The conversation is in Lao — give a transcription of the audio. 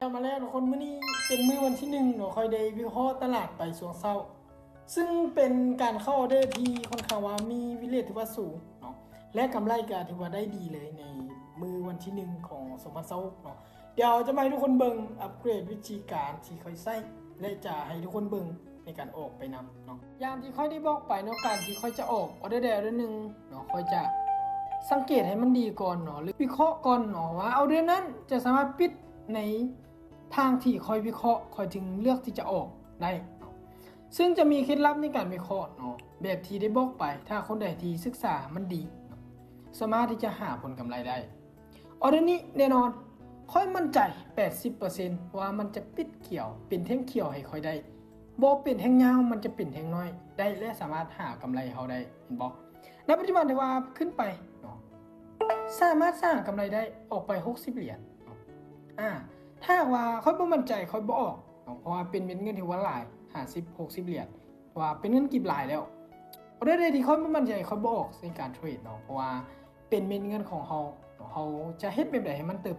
ກັບມາແລ້ວທຸກຄົນ, ມື້ນີ້ເປັນມື້ວັນທີໜຶ່ງເນາະ, ຂ້ອຍໄດ້ວິເຄາະຕະຫຼາດໄປຊ່ວງເຊົ້າ ຊຶ່ງເປັນການເຂົ້າອອເດີທີ່ຄ່ອນຂ້າງວ່າມີວິນເຣດຖືວ່າສູງເນາະ ແລະ ກຳໄລກໍຖືວ່າໄດ້ດີເລີຍໃນມື້ວັນທີໜຶ່ງຂອງສອງພັນຊາວຫົກເນາະ. ດຽວຈະມາໃຫ້ທຸກຄົນເບິ່ງອັບເກຣດວິທີການທີ່ຂ້ອຍໃຊ້ ແລະ ຈະໃຫ້ທຸກຄົນເບິ່ງໃນການອອກໄປນຳເນາະ. ຢ່າງທີ່ຂ້ອຍໄດ້ບອກໄປເນາະ, ການທີ່ຂ້ອຍຈະອອກອອເດີໃດອອເດີໜຶ່ງເນາະ, ຂ້ອຍຈະສັງເກດໃຫ້ມັນດີກ່ອນເນາະ ຫຼື ວິເຄາະກ່ອນເນາະ ວ່າອອເດີນັ້ນຈະສາມາດປິດໃນທາງທີ່ຂ້ອຍວິເຄາະ, ຂ້ອຍຈຶ່ງເລືອກທີ່ຈະອອກໄດ້ເນາະ. ຊຶ່ງຈະມີເຄັດລັບໃນການວິເຄາະເນາະ ແບບທີ່ໄດ້ບອກໄປ, ຖ້າຄົນໃດທີ່ສຶກສາມັນດີເນາະ ສາມາດທີ່ຈະຫາຜົນກຳໄລໄດ້. ອອເດີນີ້ແນ່ນອນ ຂ້ອຍໝັ້ນໃຈແປດສິບເປີເຊັນວ່າມັນຈະປິດຂຽວ, ເປັນແທ່ງຂຽວໃຫ້ຂ້ອຍໄດ້, ບໍ່ເປັນແທ່ງຍາວ, ມັນຈະເປັນແທ່ງນ້ອຍໄດ້ ແລະ ສາມາດຫາກຳໄລເຮົາໄດ້, ເຫັນບໍ່? ໃນປັດຈຸບັນຖືວ່າຂຶ້ນໄປເນາະ, ສາມາດສ້າງກຳໄລໄດ້ອອກໄປຫົກສິບຫຼຽນເນາະ. ອາ ຖ້າຫາກວ່າຂ້ອຍບໍ່ໝັ້ນໃຈ, ຂ້ອຍບໍ່ອອກເນາະ, ເພາະວ່າເປັນເມັດເງິນທີ່ວ່າຫຼາຍ, ຫ້າສິບ ຫົກສິບຫຼຽນ, ເພາະວ່າເປັນເງິນກີບຫຼາຍແລ້ວ. ອອເດີໃດທີ່ຂ້ອຍບໍ່ໝັ້ນໃຈ, ຂ້ອຍບໍ່ອອກໃນການເທຣດເນາະ, ເພາະວ່າເປັນເມັດເງິນຂອງເຮົາເນາະ, ເຮົາຈະເຮັດແບບໃດໃຫ້ມັນເຕີບ